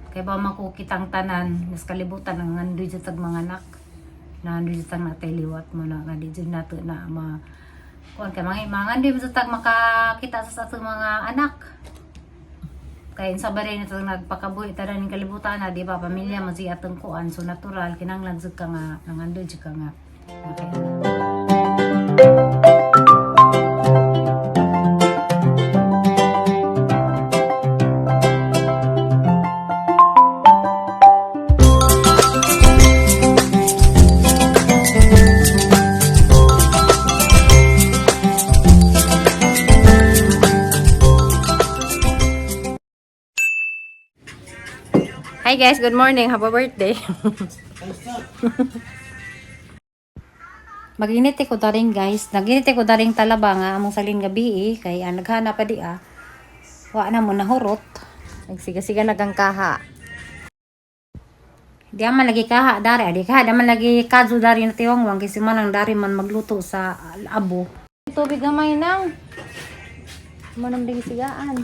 Kay ba man ko kitang tanan nas kalibutan ang ngandoy jud tag mga anak. Nandoy jud tag natay liwat mo na nga di jud nato na ma kuan kay mga mangandoy man jud tag makakita sa atong mga anak. Kay unsa ba rin itong nagpakabuhi tanan ning kalibutan na di ba pamilya man siya atong kuan, so natural kinahanglan jud ka nga nangandoy jud ka nga makaianak. Hi guys, good morning. Happy birthday. Maginit ko daring guys. Naginit ko daring talaba nga among salin gabi eh. Kay ang naghana pa di ah. Wa na mo nahurot. Nagsiga-siga nagang kaha. Di man lagi kaha dari, adi kaha di man lagi kadyo dari na tiwangwang kasi man ang dari man magluto sa abo. Tubig gamay nang. Mo nang sigaan.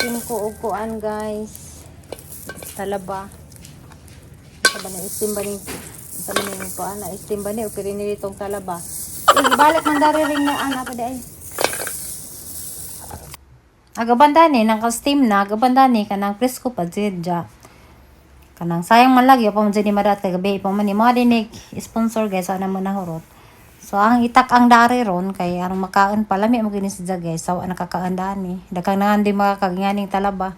Steam ko og kuan guys. Talaba. Sa ba na steam ba ni sa ba ni kuan na steam ba ni o piri ni itong talaba. Eh, balik man dari ring na ana pa di ay. Agabanda ni nang ka-steam na, agabanda ni kanang presko pa jud ja. Kanang sayang man lagi pa man jud ni madat kay gabi pa man ni mga dinig sponsor guys ana mo nahurot. So ang itak ang dari ron kay arong makaon pa lami mo gini sa guys sawa nakakaon dani. Daghang nangan di makakaginganing talaba.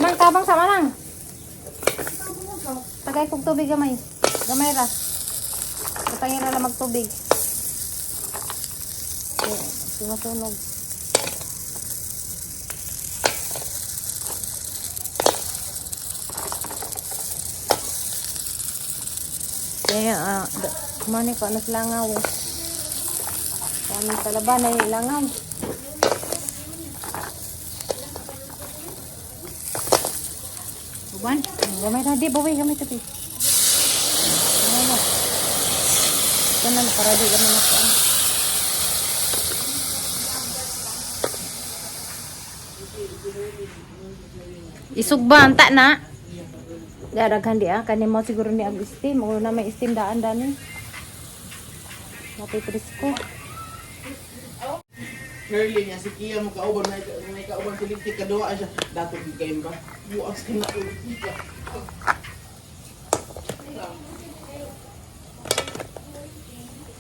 Mang tabang sama nang. Tagay kog tubig gamay. Gamay ra. Patangin ra lang magtubig. Eh, Sumasunog. Kaya, kumani ko, anas langaw. Kami talaba na yung langaw. Uban? Gamay na, di, bawi, gamay tabi. Gamay na. Ito na, nakarady kami na po. Isugba, anta na. Daraghan di ah, kani mo siguro ni ag steam, o na may steam daan dani. Matitrisko. Curly niya si Kia mo kauban may may kauban si Ligtik kaduha siya dato gid kayo ba buas ka na ulit ka.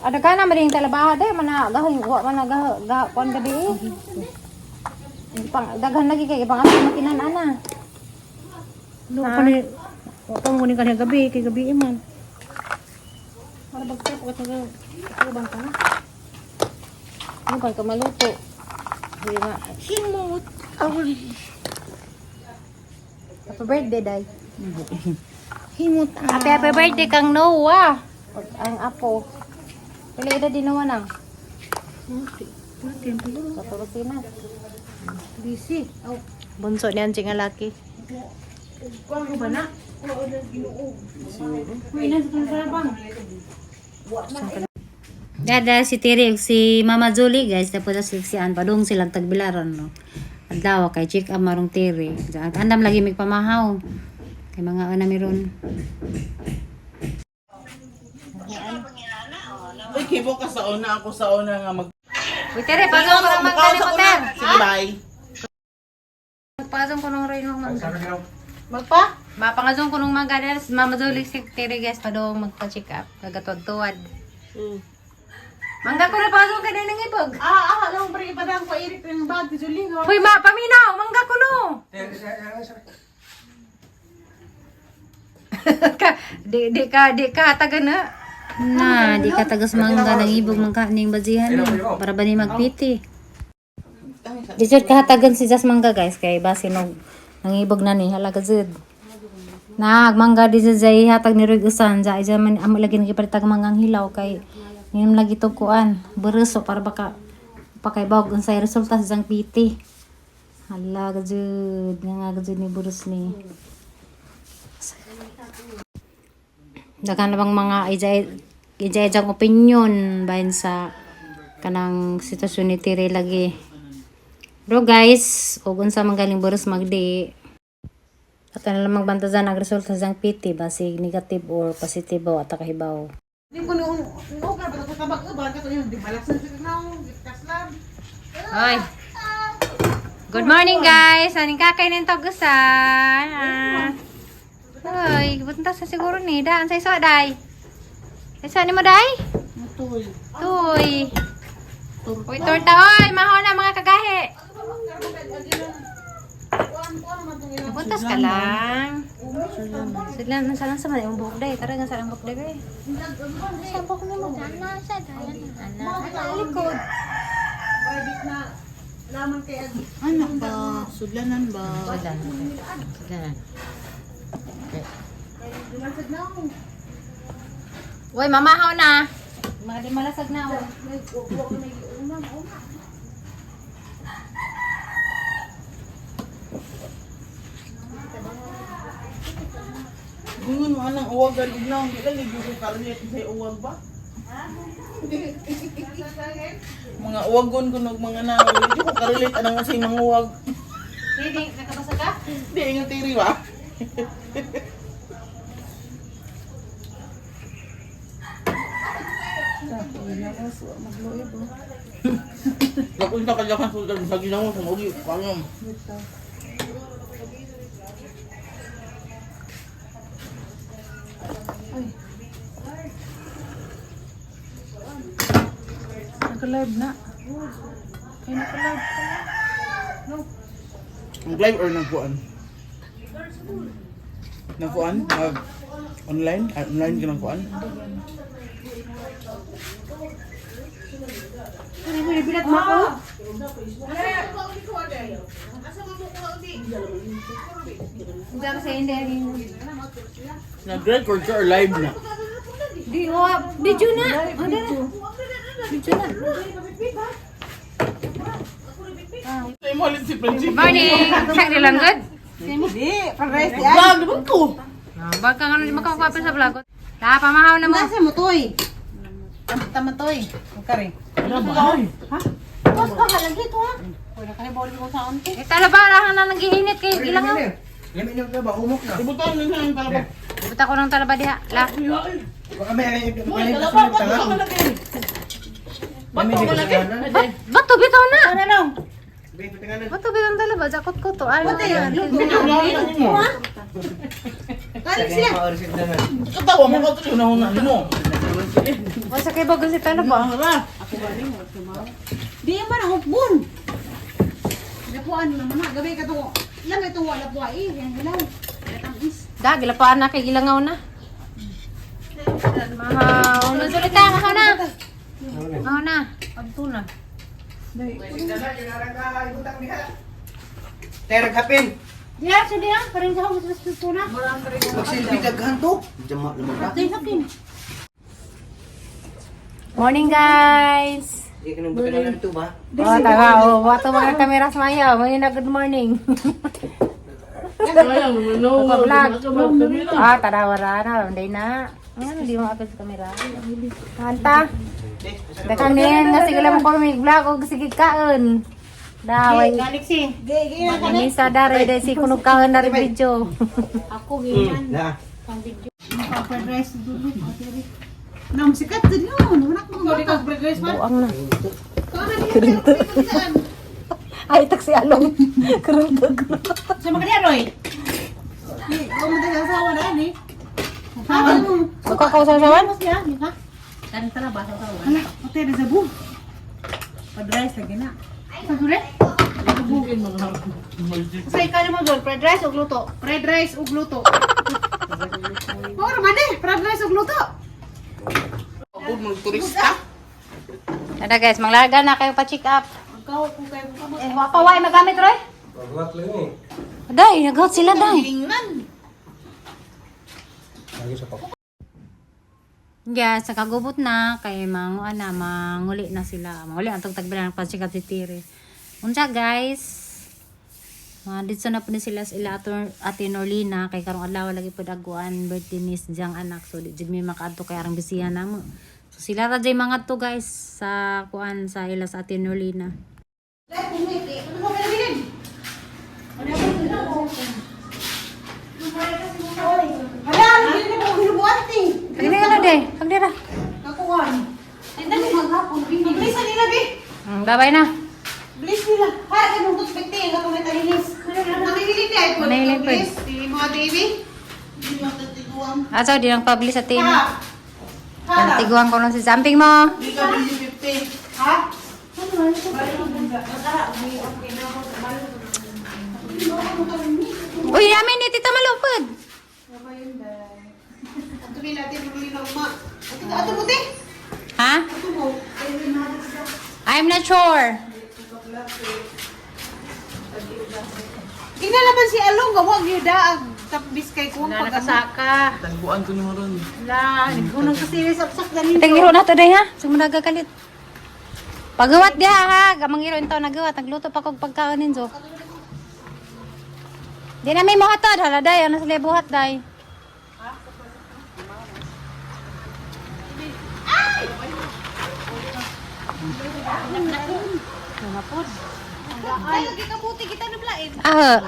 Ada ka na maring talabaha de mana gahong wa mana gah gah kon gabi eh. Pang daghan lagi kay ibang asa makinan ana. No, kani wa pa mo ni kani gabi kay gabi man. Para bagsak ko taga uban ka na. Ano ba ka maluto? Di nga. Himot. Happy birthday, Day. Himot. Happy happy birthday kang Noah. Ang apo. Pili edad din naman ang. Sa na. Busy. Oh, Bunso niyan sing laki. ano ba na? Uy, nasa ka bang? Dada si Terry ug si Mama Julie guys tapos na si Ann padung sila tagbilaran no. Adlaw kay check up marong Terry. At andam lagi migpamahaw. Kay mga ana meron. Uy, kibo ka sa una ako sa una nga mag Uy Terry, pagong ko ng mangga ni mo Ter. Sige, bye. Pagong ko ng rin ng mangga. Magpa? Mapangazong ko ng mangga dahil si Mama Julie si Terry guys padung magpa-check up. Kagatuad-tuad. Mangga ko na pangazong ka na ng ibog. Ah, ah, alam mo pre ipadang ko irik ng bag ti Julie no. Hoy ma, paminaw, mangga ko no. Ka, di di ka di ka taga na. Na, di ka tagas mangga ng ibog mangka ning bazihan ni. Para ba ni magpiti? Di jud ka hatagan si Jas mangga guys kay base nog nangibog na ni hala ka jud. Na mangga di jud jay hatag ni Roy usan ja ja man amo lagi nagipalitag manggang hilaw kay ngayom lagi tog kuan bereso para baka pakay bawag unsay resulta sa jang piti. Hala ka jud nga nga ka jud ni burus ni. Daghan na bang mga ija ija opinion bahin sa Kanang sitwasyon ni Tire lagi. Pero guys, ug unsa man galing boros magdi. Ato na lang magbantazan ang resulta sa PT basig negative or positive ba ata kahibaw. Hindi ko noon, okay ba ko tabag ba ka yun, di malasan sa kanaw, kaslan. Hoy. Good morning, guys. Aning kakainin to gusa. Hoy, punta sa siguro ni daan sa iso day. Iso ni mo day? Tuy. Tuy. Uy, torta oy, maho na mga kagahe. Buntas ka lang. Sila nasa lang sa man imong buhok day. Tara nga sa buhok day be. Sa buhok nimo. Ana sa Ana. Ana likod. Private na laman kay agi. Anak ba, sudlanan ba? Sila. Sila. Dumansad na ako. Uy, mamahaw na. Mga di malasag na oh. Gungon mo anang uwagan ug naong di lang gyud ko karon sa uwag ba? Mga uwagon ko nog mga naong di ko karelate anang sa mga uwag. Hindi, nakabasa ka? Di ingon tiri ba? Napunta ka dyan sultan sa ginawa sa ugi kanyam. Naka-live na. Ay, naka-live pala. Nag-live or nagkuan? Nagkuan? Nag online? Ay, online ka nagkuan? Bilat mo ako? Hindi sa hindi. Nag-record ka or live na? Di, oh, video na. Oh, dara. Video na. Sa imo halin si Francis. Morning. Check lang good. Di, pares di. Vlog naman ko. Ah, baka nga di makakapin sa vlog. Ta, pamahaw na mo. Nasa mo toy? Tama toy. Kare. Ano ba? Ha? Tos ka ka lagi to ha. Wala ka na bawal ko sa onte. Eh, talaba, rahan na nagiinit kay gilang oh. Ibutan na lang para ba? Buta ko ng talaba diha. La. Baka may Uy, talaba, ba't ka malaki? Ba't ka malaki? Bat, bato bitaw na. Ano lang? Bato bitaw ang talaba, jakot ko to. Ay, Ano mo? Kali siya. Katawa mo ka to na una mo. Wasa kay bago si talaba. Tara. Di man ang hukbon. Lapuan naman na gabi ka to. Lang ito wala po ay yang hilaw. Is. Da, gilapaan na kay gilangaw na. Mahaw. Nuzulita, mahaw na. Mahaw na. Pagto na. Terag hapin. Diya, so diya, parang sa mas mas na. Magsilbi daghan to. Jama lamang ka. Tay hakin. Morning, guys. Di ka nang butan na ito ba? Oh, taga, oh, wato mga kamera sa maya. Mga na good morning. Ako vlog. Ah, tara wala na, hindi na. Ano, hindi mo apil sa kamera. Kanta. Dakang niyan nga sige lang ko may vlog og sige kaon. Daway. Galaxy. Gi gi na ka. Misa dare dai si kunog kaon na rin video. Ako ginan. Na. Fried rice dulo. Nam sikat din yun. Wala ko mga fried rice man. Buang na. Kerento. Ay taksi along. Keruntog. Sa mga diya Roy. Di, ko mo tayo asawa na ni. Ha? Suka ka usaw-usawan? Mas niya, di ba? Kan tara ba sa asawa? Ala, patay na sa bu. Fried rice lagi na. Sa sure? Sa ikalo mo Zol, fried rice ug luto. Fried rice ug luto. Mao ra man eh, fried rice ug luto. Ako mag turista. Ada guys, manglarga na kayo pa check up. Ikaw kung kayo mo Eh, wa pa way magamit Roy. Day, naghat sila day. Tingnan. Yes, nakagubot na kay manguan na manguli na sila. Manguli ang tong tagbilan ng pansikat si Tiri. Unsa guys? Mga dito na po ni sila sa ila ato ate Norlina kay karong adlaw lagi pud aguan birthday ni siyang anak, so di jud mi makaadto kay arang bisihan namo. So So sila ra jay mga to, guys, sa kuan sa ila sa Ate Nolina. Hala, hindi na ko hinubuhat eh. Pagdira na de, pagdira. Nakuha. Ay, dali maghapon. Bilis nila, bi. Babay na. Bilis nila. Ha, ganun to spekte. Nga kung may talinis. Nakikilig na eh. Nahilig po. Bilis. Di mga baby. Hindi matatiguan. Aso di lang pabili sa team. Ha. Ha. Tiguan ko lang si Samping mo. Hindi ka bilhin 50. Ha? Uy, amin ni Tita Malupad. Ato bi natin bumili ng uma. Ato ato mo te. Ha? Ato mo. I'm not sure. Tingnan naman si Along, gawa gyud ang tapis kay kung pag-asaka. Tagbuan ko naman ron. La, nagkunong sa series absak ganin. Tagiro na to day ha. Sumunaga kalit. Pagawat diha ha. Gamangiro intaw nagawat. Nagluto pa kog pagkaon ninyo. Di na may mohatod. Hala day. Ano sila buhat day? Ay, lagi kabuti kita na blain. Ah.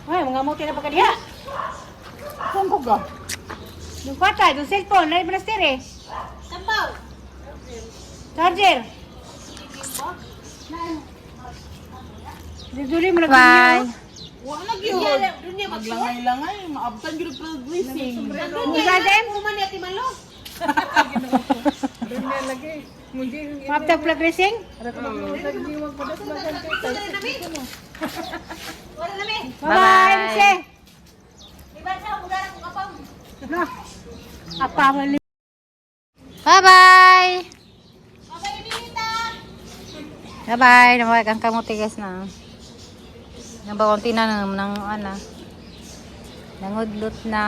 Ay, mga muti na pagkadiha. Kung ko ga. Yung kwarta, yung cellphone, na monaster eh. Tambaw. Charger. Duduli mo na Bye. Wa na gyud. Dunya mag Maglangay-langay, maabtan gyud ang blessing. Dunya man ni Ate Malo. Maptag plug racing? Wala na mi. Bye-bye, Mse. Iba sa mudara kung apam. Apa Bye-bye. Bye-bye, Ninita. Bye-bye. Nawag ang kamuti guys na. Nabakonti na nang nang ana. Nangudlot na.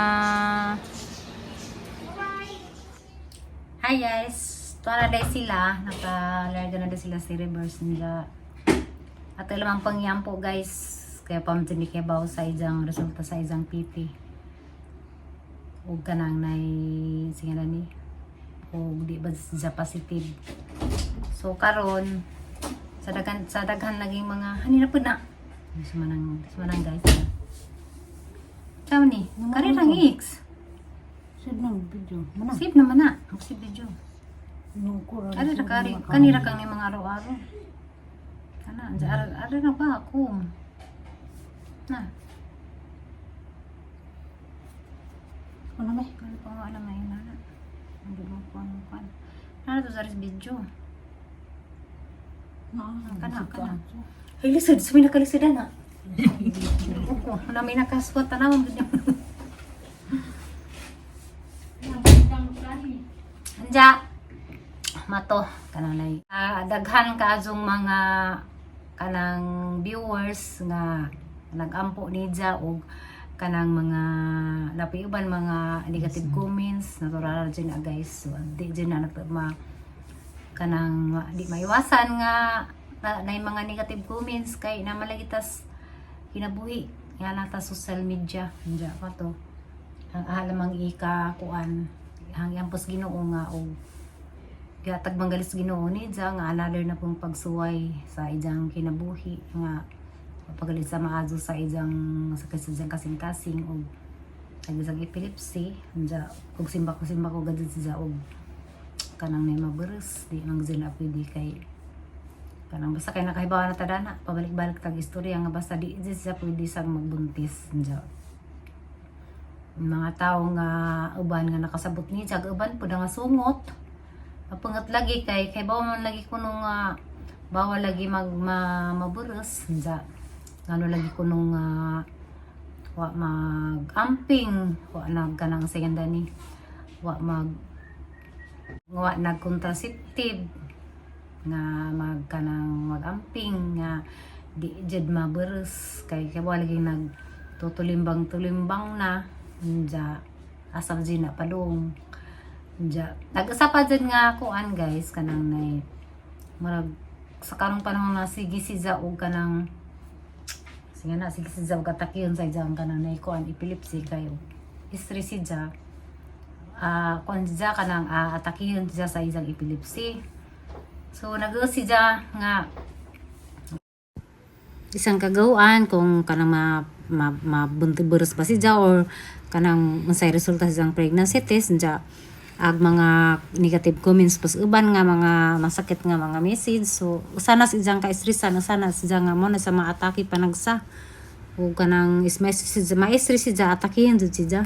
Hi guys. Tuwa na dahil sila. Nakalarga na dahil sila si reverse nila. At alam ang pangyampo guys. Kaya pamtin ni Kebaw sa isang resulta sa isang PT. Huwag ka nang nay sige na ni. O di ba siya positive. So karon sa daghan laging mga hanina pud na. Sumanang sumanang guys. Tama ni, kari rang X. Save na video. Save naman na. Ang save video. Ari ra kari kanira kang ni mga araw-araw. Kana, anja ara ara na ba ako. Na. Ano may? Ano pa nga alam na yun na. Hindi mo ko ano kan. Nana to sa ris video. Kana kana. Ay lisod, sumi nakalisod na. Oko, na may nakaswat na naman. Anja, mato kanang daghan kaadtong mga kanang viewers nga nagampo nija og kanang mga napiuban mga negative comments, natural jud na guys. So di jud na ma kanang di maiwasan nga na, na mga negative comments kay na malagitas kinabuhi nga nata social media. Anja pa to ang alamang ika kuan hanggang pos Ginoo nga og gihatag manggalis Ginoo ni dya nga another na pong pagsuway sa ijang kinabuhi nga pagalit sa maadto sa ijang sakit sa ijang kasing-kasing og nag epilepsy. Anja og simba ko gadto siya og kanang nay mabaras di man gyud na pwede kay kanang basta kay nakahibaw na ta dana pabalik-balik tag istorya nga basta di di siya pwede sang magbuntis. Anja mga tao nga uban nga nakasabot ni jag uban pud nga sungot mapangat lagi kay kay bawal man lagi kuno nga bawal lagi mag maburos. Anja ngano lagi kuno nga wa mag-amping, wa nag kanang segunda ni wa mag wa nag contraceptive nga mag kanang mag-amping nga di jud maburos kay kay wala lagi nag tutulimbang tulimbang na. Anja asam jud na padung. Anja nag-usa pa jud nga kuan guys, kanang nay murag sa karong panahon na sige si og kanang sige na sige si og katakyon sa ijang kanang nay kuan epilepsy kayo istri si Ja. kuan siya kanang atakihan siya sa isang epilepsy. So nag siya nga isang kagawaan kung kanang ma, mabunti-buros ba siya or kanang unsay resulta sa isang pregnancy test siya ag mga negative comments pas uban nga mga masakit nga mga message. So usa na sa isang ka-stressan, usa na siya nga mo na sa mga atake panagsa o kanang is ma-stress siya, atakihin jud siya.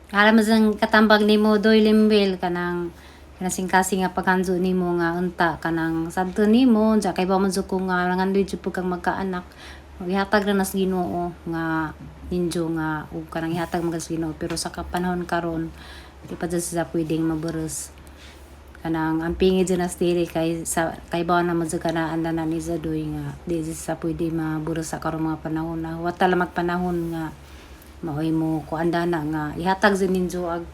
Alam mo sang katambag nimo Doy Limbel, kanang kinasingkasing nga paghanzo nimo nga unta kanang sadto nimo dya kay ba man jud ko nga nangandoy jud pud kang magkaanak, ihatag ra nas Ginoo nga ninjo nga ug kanang ihatag man sa Ginoo, pero sa kapanahon karon di pa jud siya pwedeng maburos. Kanang ang pingi jud nas diri kay sa kay ba na man jud kana anda na ni Zadoy nga di jud siya pwede maburos sa karong mga panahon na wa ta lamag panahon nga maoy mo kuan na nga ihatag jud ninyo ag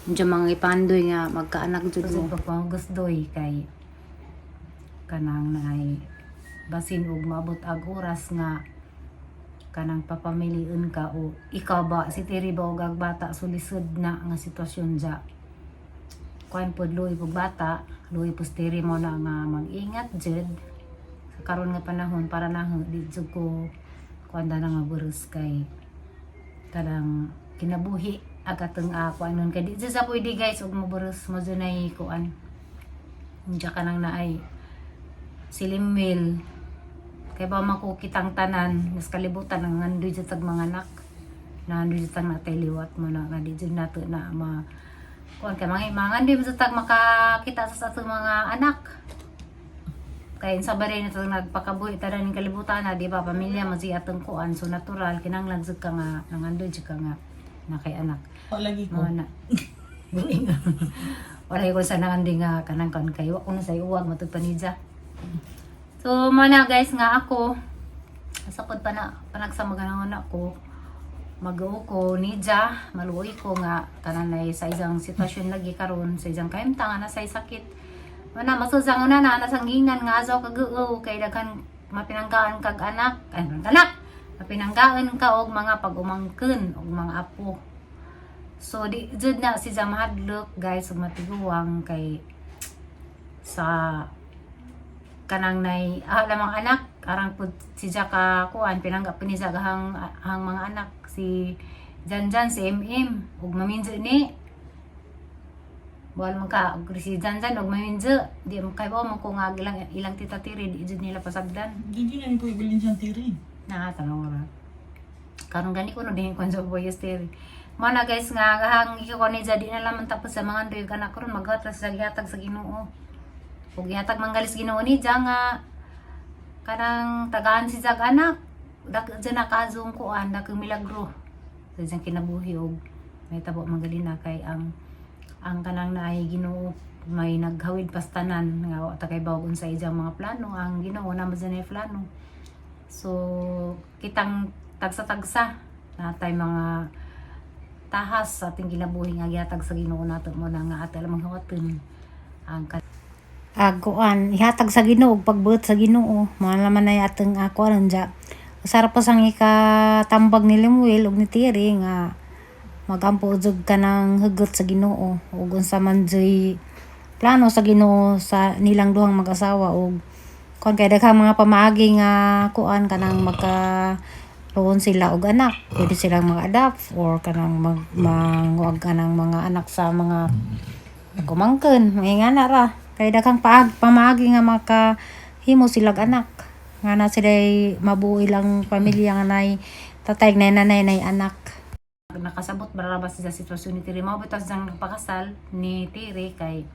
ninyo mga ipandoy nga magkaanak jud mo pagpangugos doy kay kanang naay basin og maabot ag oras nga kanang papamilion ka o ikaw ba si Terry ba og ag bata. So lisod na nga sitwasyon dya, kuan pod, luoy pug bata, luoy po si Terry mo na nga mag-ingat jud sa karon nga panahon para na di jud ko kuan na nga buros kay kanang kinabuhi ag atong kuan nun kay di jud sa pwede, guys, og maburos mo jud nay kuan. Unja ka nang naay silimil kay ba makukitang tanan mas kalibutan ang nandoy jud tag mga anak, nandoy jud tag natay liwat mo na nga di jud nato na ma kuan kay mga mga andoy jud tag makakita sa atong mga anak kay sa ba rin ito nagpakabuhi tanan ning kalibutan na, di ba? Pamilya mo siya atong kuan, so natural kinahanglan jud ka nga nangandoy jud ka nga na kay anak. Lagi ko. Mo na buing wala ko sa nangandi nga kanang kan kayo ako na sa uwag matug panidya. So mo na, guys, nga ako sa pod pa na panagsamaganan ako mag-uo ko nidya, maluoy ko nga tanan ay sa isang sitwasyon lagi karon sa isang kahimtang nga nasa sakit wala masusang una na nasangginan nga asaw kag-uo kay daghan mapinanggaan kag anak, ay anak, mapinanggaan ka og mga pag-umangken og mga apo. So di jud na si mahadlok, guys, ug matiguang kay sa kanang nay lamang anak arang pud si ka kuan pinangga pa ni sa hang hang mga anak si Janjan, si MM ug maminjo ni buwan man ka og si Janjan ug maminjo di mo kay ba mo ko nga ilang ilang tita Tiri di jud nila pasagdan. Hindi na ko ibilin siyang tiri. Na tanaw ra karon gani ko no din kon sa boyes Tiri mo na, guys, nga hang ikaw ni jadi na lamang tapos sa mga andoy anak karon maghatag sa gihatag sa Ginoo ug gihatag manggalis Ginoo ni diya nga kanang tagaan si jag anak dak dyan na kaazong kuan dak milagro sa diyang kinabuhi og may tabo manggalina kay ang kanang naay Ginoo may naghawid pastanan nga wa ta kay bawog unsa iyang mga plano. Ang Ginoo na man dyan ay plano. So kitang tagsa-tagsa natay mga tahas sa ating kinabuhi nga gihatag sa Ginoo nato mo na nga ate lamang hawaton ang aguan ihatag sa Ginoo ug pagbuot sa Ginoo mao naman ay atong ako aron dya. Usara pa sang ikatambag ni Lemuel ug ni Tiri nga magampo jud ka ng hugot sa Ginoo ug unsa man juy plano sa Ginoo sa nilang duhang mag-asawa ug kuan kay daghang mga pamaagi nga kuan kanang magka roon sila og anak, pwede silang mag-adopt or kanang mag manguag kanang mga anak sa mga kumangken mga nga ra kay daghang paag pamaagi nga makahimo silag anak nga na sila'y mabuo ilang pamilya nga nay tatay nay nanay nay anak. Nakasabot ba ra ba sa sitwasyon ni Tiri mao bitas ang nagpakasal ni Tiri kay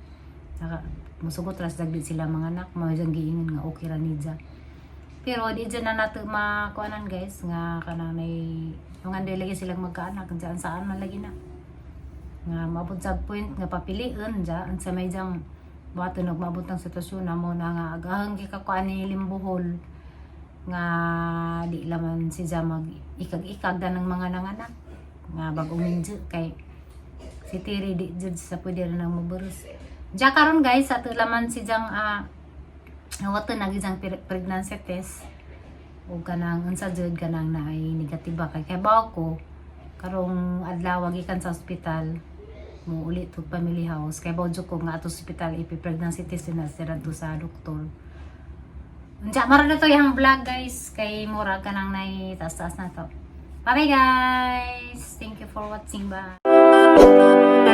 naka, musugot ra sa dagdi sila mga anak mao diyang giingon nga okay ra ni dya, pero di dyan na nato makuanan, guys, nga kanang may mga andoy lagi silang magkaanak diyan saan man lagi na nga maabot sa point nga papilion dya sa may diyang buhaton og maabot ang sitwasyon na mo na nga agahang gikakuan ni Limbuhol nga di laman si dya mag ikag-ikag da ng mga nanganak nga bagong minjo kay si Tiri di jud sa pwede ra nang maburos dya karon, guys. Ato laman si diyang nawato nag isang pregnancy test o kanang unsa jud kanang naay negative ba kay kay ko karong adlaw gikan sa ospital. Mo ulit to family house kay bawjo ko nga ato sa ospital ipi-pregnancy test na sila to sa doktor. Unsa mara na to yung vlog, guys, kay mura ka nang nay taas-taas na to. Bye bye, guys. Thank you for watching. Bye.